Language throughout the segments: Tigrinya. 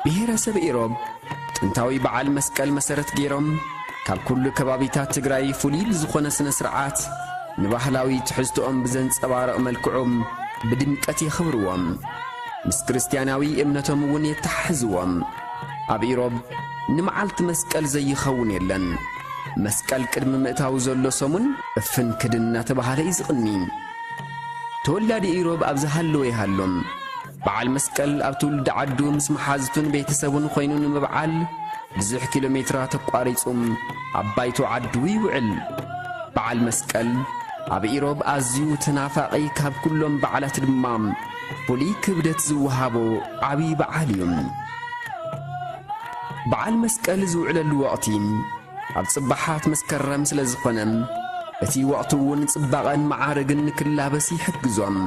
ብሄረሰብ ኢሮብ ጥንታዊ በዓል መስቀል መሰረት ገይሮም፣ ካብ ኩሉ ከባቢታት ትግራይ ፍሉይ ብዝኾነ ስነ ስርዓት፣ ንባህላዊ ትሕዝቶኦም ብዘንጸባርቕ መልክዑ ብድምቀት የኽብርዎም። ምስ ክርስትያናዊ እምነቶም እውን የተሓሕዝዎም። ኣብ ኢሮብ ንመዓልቲ መስቀል ዘይኸውን የለን። መስቀል ቅድሚ ምእታው ዘሎ ሰሙን እፍን ክድን እናተባህለ እዩ ዝቕኒ። ተወላዲ ኢሮብ ኣብ ዝሃለወ ይሃሎም፣ በዓል መስቀል ኣብ ትውልዲ ዓዱ ምስ መሓዝቱን ቤተሰቡን ኮይኑ ንምብዓል ብዙሕ ኪሎ ሜትራት ኣቋሪጹ ኣብ ባይቶ ዓዱ ይውዕል። በዓል መስቀል ኣብ ኢሮብ ኣዝዩ ተናፋቒ፣ ካብ ኩሎም በዓላት ድማ ፍሉይ ክብደት ዝወሃቦ ዓብዪ በዓል እዩ። በዓል መስቀል ዝውዕለሉ ወቕቲ ኣብ ጽባሓት መስከረም ስለ ዝኾነ፣ እቲ ወቕቲ እውን ጽባቐን መዓርግን ንክላበስ ይሕግዞም።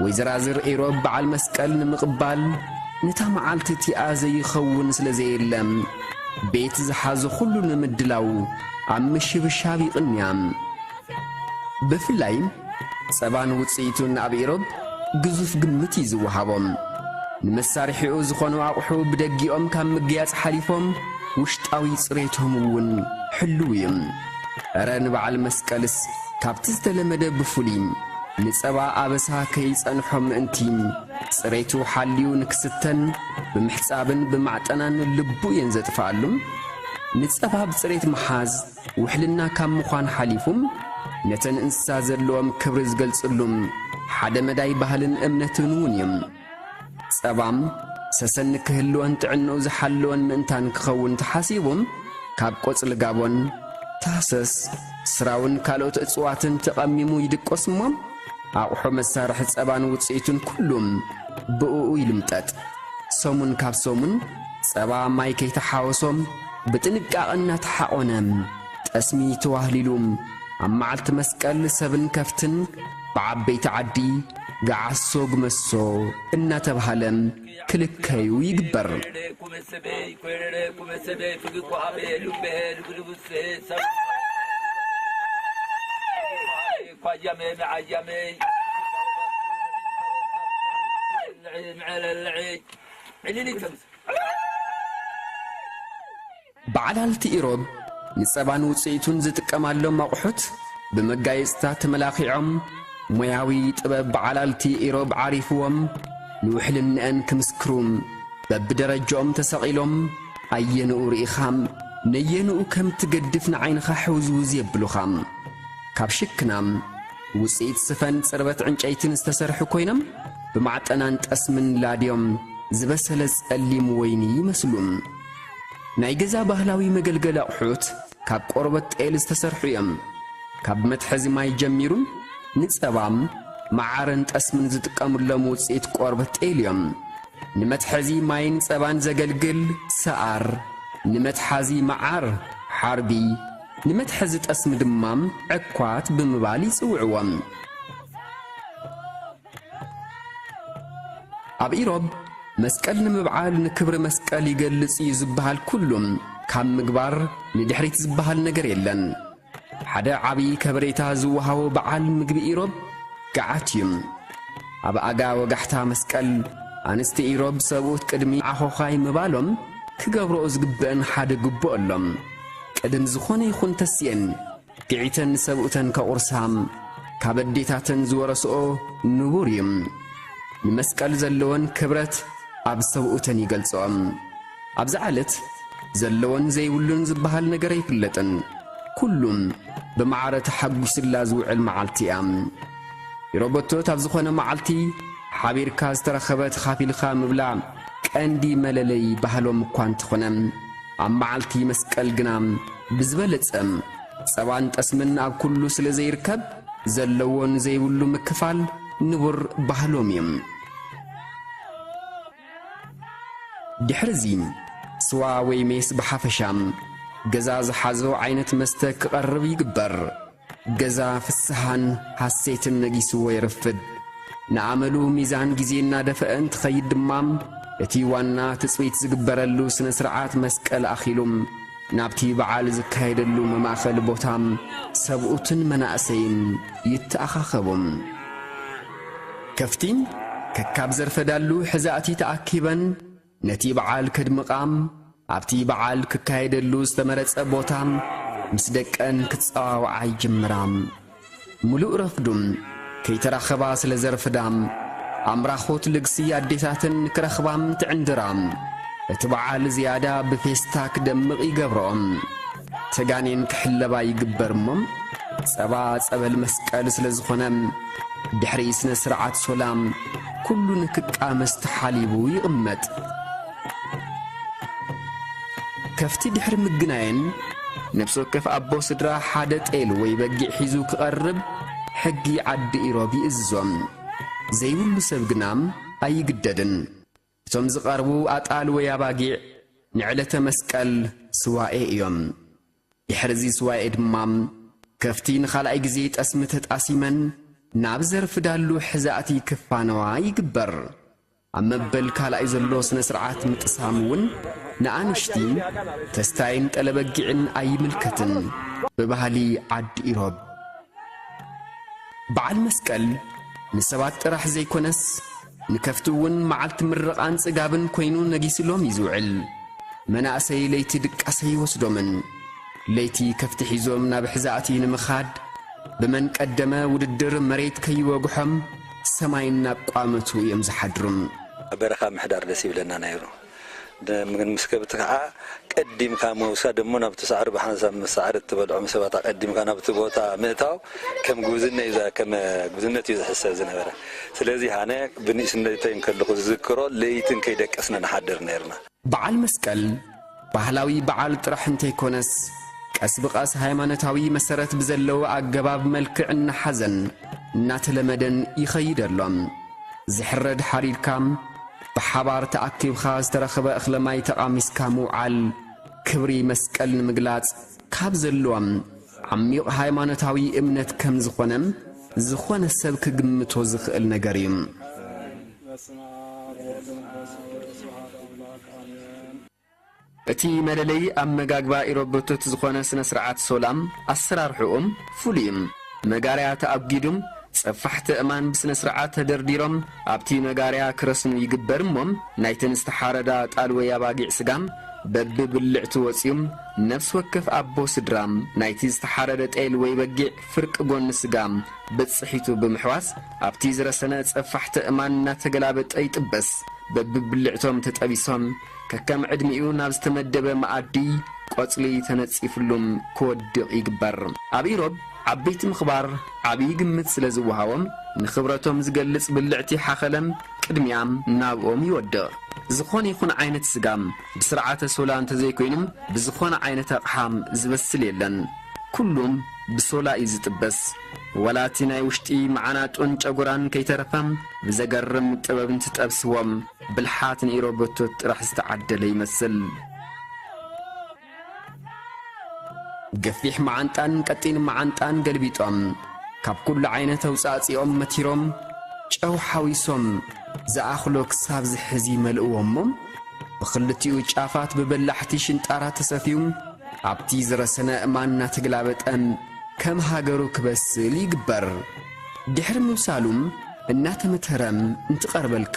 ወይዘራዝር ኢሮብ በዓል መስቀል ንምቕባል፣ ነታ መዓልቲ እቲኣ ዘይኸውን ስለ ዘየለ፣ ቤት ዝሓዞ ኩሉ ንምድላው ኣብ ምሽብሻብ ይቕንያ። ብፍላይ ጸባን ውጽኢቱን ኣብ ኢሮብ ግዙፍ ግምት እዩ ዝወሃቦም። ንመሳርሒኡ ዝኾኑ ኣቑሑ ብደጊኦም ካብ ምግያጽ ሓሊፎም ውሽጣዊ ጽሬቶም እውን ሕልው እዩ። እረ ንበዓል መስቀልስ ካብቲ ዝተለመደ ብፍሉይ ንጸባ ኣበሳ ከይጸንሖ ምእንቲ ጽሬቱ ሓልዩ ንክስተን ብምሕጻብን ብማዕጠናን ልቡ እየን ዘጥፍኣሉ። ንጸባ ብጽሬት ምሓዝ ውሕልና ካብ ምዃን ሓሊፉ፣ ነተን እንስሳ ዘለዎም ክብሪ ዝገልጽሉ ሓደ መዳይ ባህልን እምነትን እውን እዩ። ጸባም ሰሰን ክህልወን ጥዕንኡ ዝሓለወን ምእንታን ክኸውን ተሓሲቡ፣ ካብ ቆጽሊ ጋቦን፣ ታህሰስ፣ ስራውን ካልኦት እጽዋትን ተቐሚሙ ይድቆስ እሞ፣ ኣቑሑ መሳርሒ ጸባን ውጽኢቱን ኩሉ ብእኡ ይልምጠጥ። ሰሙን ካብ ሰሙን ጸባ ማይ ከይተሓወሶ ብጥንቃቐ እናተሓቖነ፣ ጠስሚ ተዋህሊሉ፣ ኣብ መዓልቲ መስቀል ሰብን ከፍትን ብዓበይቲ ዓዲ ገዓሶ ግመሶ እናተብሃለ ክልከዩ ይግበር። በዓላልቲ ኢሮብ ንጸባን ውጽኢቱን ዝጥቀማሎም ኣቑሑት ብመጋየጽታት ተመላኺዖም፣ ሞያዊ ጥበብ በዓላልቲ ኢሮብ ዓሪፍዎም፣ ንውሕልንአን ክምስክሩ በብደረጃኦም ተሰቒሎም፣ ኣየንኡ ርኢኻ፣ ነየንኡ ከም ትገድፍ ንዓይንኻ ሕውዝውዝ የብሉኻ። ካብ ሽክና፣ ውጽኢት ስፈን ጽርበት ዕንጨይትን ዝተሰርሑ ኮይኖም፣ ብማዕጠናን ጠስምን ላድዮም ዝበሰለ ጸሊም ወይኒ ይመስሉ። ናይ ገዛ ባህላዊ መገልገሊ ኣቑሑት ካብ ቆርበት ጤል ዝተሰርሑ እዮም። ካብ መትሐዚ ማይ ጀሚሩ ንጸባም፣ መዓርን ጠስምን ዝጥቀሙሎም ውጽኢት ቆርበት ጤል እዮም። ንመትሐዚ ማይን ጸባን ዘገልግል ሰኣር፣ ንመትሓዚ መዓር ሓርቢ፣ ንመትሐዚ ጠስሚ ድማ ዕኳት ብምባል ይጽውዕዎም። ኣብ ኢሮብ መስቀል ንምብዓል ንክብሪ መስቀል ይገልጽ እዩ ዝበሃል ኩሉ ካብ ምግባር ንድሕሪት ዝበሃል ነገር የለን። ሓደ ዓብዪ ከበሬታ ዝወሃቦ በዓል ምግቢ ኢሮብ ገዓት እዩ። ኣብ ኣጋ ወጋሕታ መስቀል ኣንስቲ ኢሮብ ሰብኡት ቅድሚ ዓኾዃይ ምባሎም ክገብርኦ ዝግበአን ሓደ ግቡእ ኣሎም። ቅድም ዝኾነ ይኹን ተስኤን ግዒተን ንሰብኡተን ከቑርሳ ካብ ኣዴታተን ዝወረስኦ ንቡር እዩ። ንመስቀል ዘለወን ክብረት ኣብ ሰብኡተን ይገልጽኦም። ኣብዛ ዕለት ዘለዎን ዘይብሉን ዝበሃል ነገር ኣይፍለጥን። ኩሉም ብማዕረ ተሓጒስላ ዝውዕል መዓልቲ እያ። ሮቦቶት ኣብ ዝኾነ መዓልቲ ሓቢርካ ዝተረኸበ ተኻፊልካ ምብላዕ ቀንዲ መለለይ ባህሎም እኳ እንተኾነ፣ ኣብ መዓልቲ መስቀል ግና ብዝበለጸ ጸባን ጠስምን ኣብ ኩሉ ስለ ዘይርከብ፣ ዘለዎን ዘይብሉ ምክፋል ንቡር ባህሎም እዩ። ድሕርዚ ስዋ ወይ ሜስ ብሓፈሻ ገዛ ዝሓዞ ዓይነት መስተ ክቐርብ ይግበር። ገዛ ፍስሃን ሃሴትን ነጊስዎ የርፍድ። ንኣመሉ ሚዛን ግዜ እናደፍአ እንትኸይድ ድማ፣ እቲ ዋና ትጽቢት ዝግበረሉ ስነ ስርዓት መስቀል ኣኺሉ፣ ናብቲ በዓል ዝካየደሉ መማእኸሊ ቦታ ሰብኡትን መናእሰይን ይተኣኻኸቡ። ከፍቲ ከካብ ዘርፈዳሉ ሕዛእቲ ተኣኪበን ነቲ በዓል ከድምቓ ኣብቲ በዓል ክካየደሉ ዝተመረጸ ቦታ ምስ ደቀን ክጸዋውዓ ይጅምራ። ምሉእ ረፍዱም ከይተራኸባ ስለ ዘርፍዳ ኣምራኾት ልግሲ ኣዴታተን ክረኽባም ትዕንድራ። እቲ በዓል ዝያዳ ብፌስታ ክደምቕ ይገብርኦ። ተጋኔን ክሕለባ ይግበር እሞ ጸባ ጸበል መስቀል ስለ ዝኾነ ድሕሪ ስነ ስርዓት ሶላም ኩሉ ንክቃመስ ተሓሊቡ ይቕመጥ። ከፍቲ ድሕሪ ምግናየን ነፍሲ ወከፍ ኣቦ ስድራ ሓደ ጤል ወይ በጊዕ ሒዙ ክቐርብ ሕጊ ዓዲ ኢሮብ ይእዝዞም። ዘይብሉ ሰብ ግና ኣይግደድን። እቶም ዝቐርቡ ኣጣል ወይ ኣባጊዕ ንዕለተ መስቀል ስዋኤ እዮም። ድሕሪ እዚ ስዋኤ ድማ ከፍቲ ንኻልኣይ ግዜ ጠስሚ ተጣሲመን ናብ ዘርፍዳሉ ሕዛእቲ ክፋነዋ ይግበር። ኣብ መበል ካልኣይ ዘሎ ስነ ስርዓት ምጥሳም እውን ንኣንሽቲ ተስታይን ጠለበጊዕን ኣይምልከትን ብባህሊ ዓዲ ኢሮብ። በዓል መስቀል ንሰባት ጥራሕ ዘይኮነስ ንከፍቲ እውን መዓልቲ ምርቓን ጽጋብን ኮይኑ ነጊስሎም እዩ ዝውዕል። መናእሰይ ለይቲ ድቃሰ ይወስዶምን ለይቲ ከፍቲ ሒዞም ናብ ሕዛእቲ ንምኻድ ብመን ቀደመ ውድድር መሬት ከይወግሖም ሰማይ እናቋመቱ እዮም ዝሓድሩ። በረኻ ምሕዳር ደስ ይብለና ነይሩ። ደ- ግን ምስ ከብቲ ከዓ ቀዲምካ ምውሳድ እሞ ናብቲ ሳዕሪ ብሓንሳብ ምስ ሳዕሪ እትበልዖም ሰባት ኣቀዲምካ ናብቲ ቦታ ምእታው ከም ጉብዝነ እዩ ዛ- ከም ጉብዝነት እዩ ዝሕሰብ ዝነበረ። ስለዚ ኣነ ብንእስነተይ እንከለኹ ዝዝክሮ ለይትን ከይደቀስና ንሓድር ነይርና። በዓል መስቀል ባህላዊ በዓል ጥራሕ እንተይኮነስ ቀስ ብቐስ ሃይማኖታዊ መሰረት ብዘለዎ ኣገባብ መልክዕ እናሓዘን እናተለመደን ይኸይድ ኣሎ። ዝሕረድ ሓሪድካ ብሓባር ተኣኪብካ ዝተረኸበ እኽለማይ ተቓሚስካ ምውዓል ክብሪ መስቀል ንምግላጽ ካብ ዘለዎም ዓሚቕ ሃይማኖታዊ እምነት ከም ዝኾነ ዝኾነ ሰብ ክግምቶ ዝኽእል ነገር እዩ። እቲ መለለዪ ኣመጋግባ ኢሮቦቶት ዝኾነ ስነ ስርዓት ሶላም ኣሰራርሕኦም ፍሉይ እዩ። መጋርያ ተኣጒዱ ጸፋሕቲ እማን ብስነ ስርዓት ተደርዲሮም ኣብቲ መጋርያ ክረስኑ ይግበር እሞ ናይተን ዝተሓረዳ ጣል ወይ ኣባጊዕ ስጋ በብብልዕቲ ወጺኡ ነፍሲ ወከፍ ኣቦ ስድራ ናይቲ ዝተሓረደ ጤል ወይ በጊዕ ፍርቂ ጎኒ ስጋ ብጽሒቱ ብምሕዋስ ኣብቲ ዝረሰነ ጸፋሕቲ እማን እናተገላበጠ ይጥበስ። በብብልዕቶም ተጠቢሶም ከከም ዕድሚኡ ናብ ዝተመደበ መኣዲ ቆጽሊ ተነጺፍሉም ክወድቕ ይግበር። ኣብ ኢሮብ ዓበይቲ ምኽባር ዓብዪ ግምት ስለ ዝወሃቦም ንኽብረቶም ዝገልጽ ብልዕቲ ሓኸለም ቅድሚያም ናብኦም ይወድቕ። ዝኾነ ይኹን ዓይነት ስጋ ብስርዓተ ሶላ እንተዘይኮይኑ ብዝኾነ ዓይነት ኣቕሓ ዝበስል የለን። ኩሉም ብሶላ እዩ ዝጥበስ። ወላ እቲ ናይ ውሽጢ መዓናጡን ጨጉራን ከይተረፈ ብዘገርም ጥበብ እንትጠብስዎም ብልሓት ንኢሮቦቶት ጥራሕ ዝተዓደለ ይመስል። ገፊሕ መዓንጣን ቀጢን መዓንጣን ገልቢጦም ካብ ኩሉ ዓይነት ኣውጻእጺኦም መቲሮም ጨው ሓዊሶም ዝኣኽሎ ክሳብ ዝሕዚ መልእዎ እሞ ብኽልቲኡ ጫፋት ብበላሕቲ ሽንጣራ ተሰፍዩ ኣብቲ ዝረሰነ እማን እናተግላበጠ ከም ሃገሩ ክበስል ይግበር። ድሕሪ ምብሳሉ እናተመተረ እንትቐርበልካ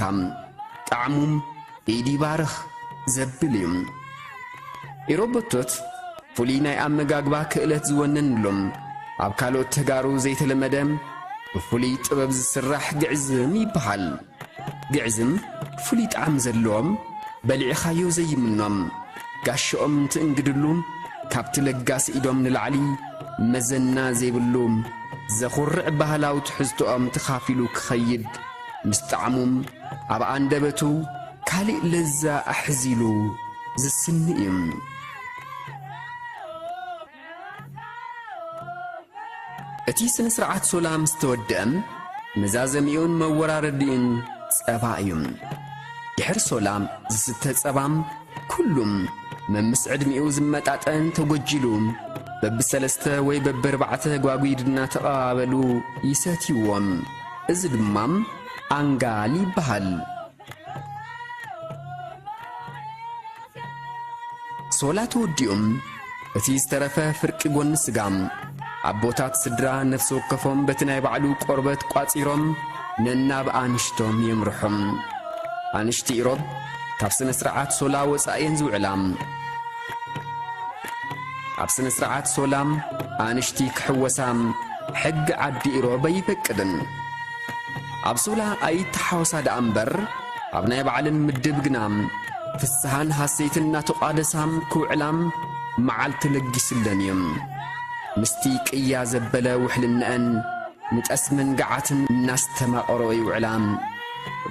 ጣዕሙ ኢድ ይባርኽ ዘብል እዩ። ኢሮቦቶት ፍሉይ ናይ ኣመጋግባ ክእለት ዝወነንሎም ኣብ ካልኦት ተጋሩ ዘይተለመደ ብፍሉይ ጥበብ ዝስራሕ ግዕዝም ይበሃል። ግዕዝም ፍሉይ ጣዕሚ ዘለዎም በሊዕኻዮ ዘይምኖም ጋሻኦም እንትእንግድሉ ካብቲ ለጋስ ኢዶም ንላዕሊ መዘና ዘይብሉ ዘኹርዕ ባህላዊ ትሕዝቶኦም ተኻፊሉ ክኸይድ ምስ ጣዕሙ ኣብ ኣንደበቱ ካሊእ ለዛ ኣሕዚሉ ዝስኒ እዩ። እቲ ስነ ስርዓት ሶላ ምስ ተወደአ መዛዘሚኡን መወራረዲኡን ጸባ እዩ። ድሕሪ ሶላ ዝስተ ጸባ ኩሉም መምስ ዕድሚኡ ዝመጣጠን ተጎጂሉ በብሰለስተ ወይ በብርባዕተ ጓጒድ እናተቐባበሉ ይሰትይዎም። እዚ ድማ ኣንጋል ይበሃል። ሶላ ተወዲኡም እቲ ዝተረፈ ፍርቂ ጎኒ ስጋ ኣቦታት ስድራ ነፍሲ ወከፎም በቲ ናይ ባዕሉ ቆርበት ቋጺሮም ነናብ ኣንሽቶም የምርሑም። ኣንሽቲ ኢሮብ ካብ ስነ ስርዓት ሶላ ወጻኢ እየን ዝውዕላ። ኣብ ስነ ስርዓት ሶላ ኣንሽቲ ክሕወሳ ሕጊ ዓዲ ኢሮብ ኣይፈቅድን። ኣብ ሶላ ኣይተሓወሳ ደኣ እምበር፣ ኣብ ናይ ባዕለን ምድብ ግና ፍስሃን ሃሴትን እናተቋደሳ ክውዕላ መዓልቲ ለጊስለን እዩ። ምስቲ ቅያ ዘበለ ውሕልነአን ንጠስምን ገዓትን እናስተማቐሮ ይውዕላ።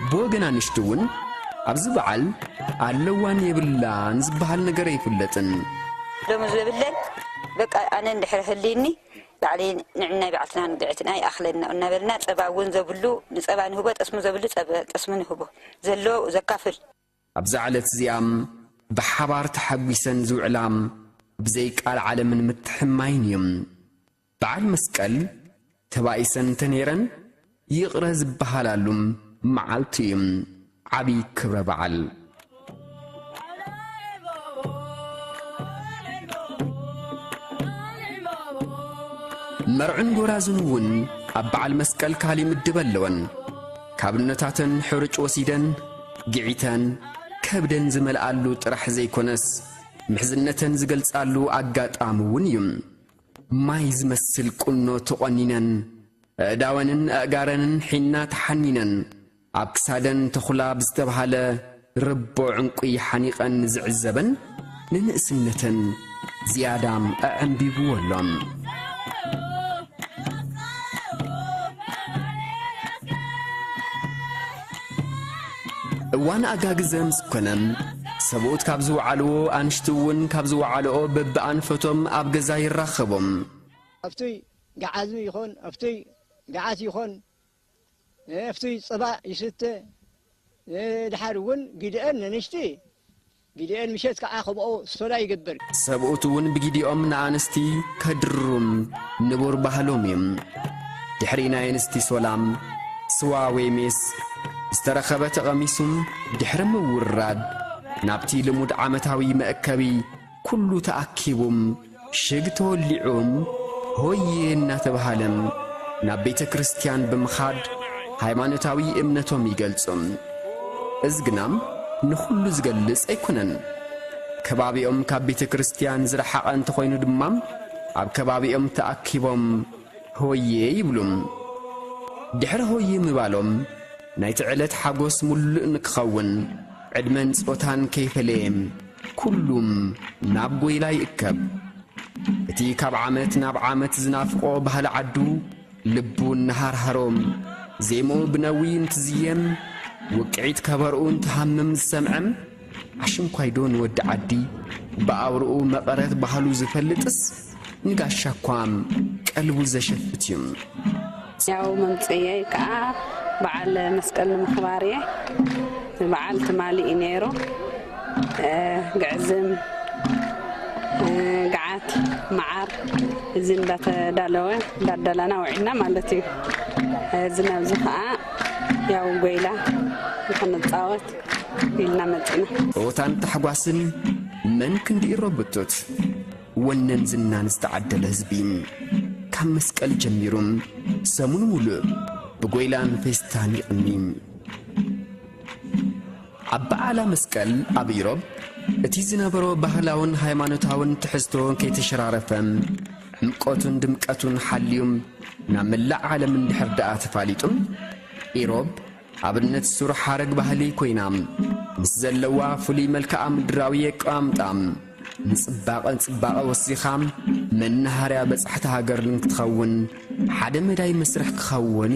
ብወገን ኣንሽቲ እውን ኣብዚ በዓል ኣለዋን የብላን ዝበሃል ነገር ኣይፍለጥን። ደሞዝ ዘብለን፣ በቃ፣ ኣነ እንድሕር ህልይኒ፣ ባዕለይ ንዕናይ ባዕልትና ንግዕትና ይኣኽለና እናበልና፣ ጸባ እውን ዘብሉ ንጸባ ንህቦ፣ ጠስሚ ዘብሉ ጸበ-፣ ጠስሚ ንህቦ፣ ዘሎ ዘካፍል። ኣብዛ ዕለት እዚኣ ብሓባር ተሓጒሰን ዝውዕላ ብዘይ ቃል ዓለምን ምትሕምማይን እዩ። በዓል መስቀል ተባኢሰን እንተነይረን ይቕረ ዝበሃላሉ መዓልቲ እዩ። ዓቢ ክብረ በዓል። መርዑን ጎራዙን እውን ኣብ በዓል መስቀል ካሊ ምድብ ኣለወን። ካብነታተን ሕርጭ ወሲደን፣ ግዒተን፣ ከብደን ዝመልኣሉ ጥራሕ ዘይኮነስ፣ ምሕዝነተን ዝገልጻሉ ኣጋጣሚ እውን እዩ። ማይ ዝመስል ቁኖ ተቖኒነን፣ ኣእዳወንን ኣእጋረንን ሒና ተሓኒነን፣ ኣብ ክሳደን ተኹላ ብዝተባህለ ርቦ ዕንቁ ሓኒቐን ዝዕዘበን፣ ንንእስነተን ዝያዳ ኣዐንቢብዎ ኣሎ። እዋን ኣጋግዘ ምስ ኮነ፣ ሰብኡት ካብ ዝወዓልዎ፣ ኣንሽቲ እውን ካብ ዝወዓልኦ በብኣንፈቶም ኣብ ገዛ ይራኸቦም። ኣብቱይ ገዓዙ ይኾን፣ ኣብቱይ ገዓት ይኾን፣ ኣብቱይ ጸባ ይስተ፣ ድሓር እውን ግድአን ንንሽቲ ግድኤን ምሸት ከዓ ከምኡ ሶላ ይገብር። ሰብኡት እውን ብጊዲኦም ንኣንስቲ ከድርሩም ንቡር ባህሎም እዩ። ድሕሪ ናይ ኣንስቲ ሶላም ስዋ ወይ ሜስ ዝተረኸበ ተቐሚሱም ድሕሪ ምውራድ ናብቲ ልሙድ ዓመታዊ መእከቢ ኩሉ ተኣኪቡም ሽግ ተወሊዑም ሆየ እናተባሃለም ናብ ቤተ ክርስቲያን ብምኻድ ሃይማኖታዊ እምነቶም ይገልጹ። እዚ ግና ንኹሉ ዝገልጽ ኣይኮነን። ከባቢኦም ካብ ቤተ ክርስቲያን ዝረሓቐ እንተኾይኑ ድማ ኣብ ከባቢኦም ተኣኪቦም ሆየ ይብሉ። ድሕሪ ሆየ ምባሎም ናይቲ ዕለት ሓጎስ ሙሉእ ንክኸውን ዕድመን ጾታን ከይፈለየ ኩሉም ናብ ጎይላ ይእከብ። እቲ ካብ ዓመት ናብ ዓመት ዝናፍቖ ባህሊ ዓዱ ልቡ እናሃርሃሮም፣ ዜምኡ ብነዊ እንትዝየም፣ ውቅዒት ከበርኡ እንትሃምም ዝሰምዐም፣ ኣሽንኳይዶ ንወዲ ዓዲ ብኣውርኡ መቐረት ባህሉ ዝፈልጥስ ንጋሻ እኳ ቀልቡ ዘሸፍት እዩ። ያው መምጽኤይ ከዓ በዓል መስቀል ንምኽባር እየ። በዓል ትማሊ እዩ ነይሩ። እ፣ ግዕዝም፣ እ፣ ገዓት፣ መዓር እዚ እንዳተዳለወ እንዳዳለና ውዒልና ማለት እዩ። እዚ ናብዚ ከዓ ያው ጎይላ ንክንፃወት ኢልና መፂና። ጸወታን ታሕጓስን መን ክንዲ ኢሮብቶት ወነን ዝናን ዝተዓደለ ህዝቢ ካብ መስቀል ጀሚሩ ሰሙን ሙሉእ ብጎይላን ፌስታን ይቕኒ። ኣብ በዓላ መስቀል ኣብ ኢሮብ እቲ ዝነበሮ ባህላውን ሃይማኖታውን ትሕዝቶ ከይተሸራረፈ፣ ዕምቆቱን ድምቀቱን ሓልዩ ናብ መላእ ዓለም እንድሕር ደኣ ተፋሊጡ፣ ኢሮብ ኣብነት ሱር ሓረግ ባህሊ ኮይና፣ ምስ ዘለዋ ፍሉይ መልክዓ ምድራዊ ኣቀማምጣ፣ ንጽባቐ ጽባቐ ወሲኻ፣ መናሃርያ በጻሕቲ ሃገርን ክትኸውን፣ ሓደ መዳይ መስርሕ ክኸውን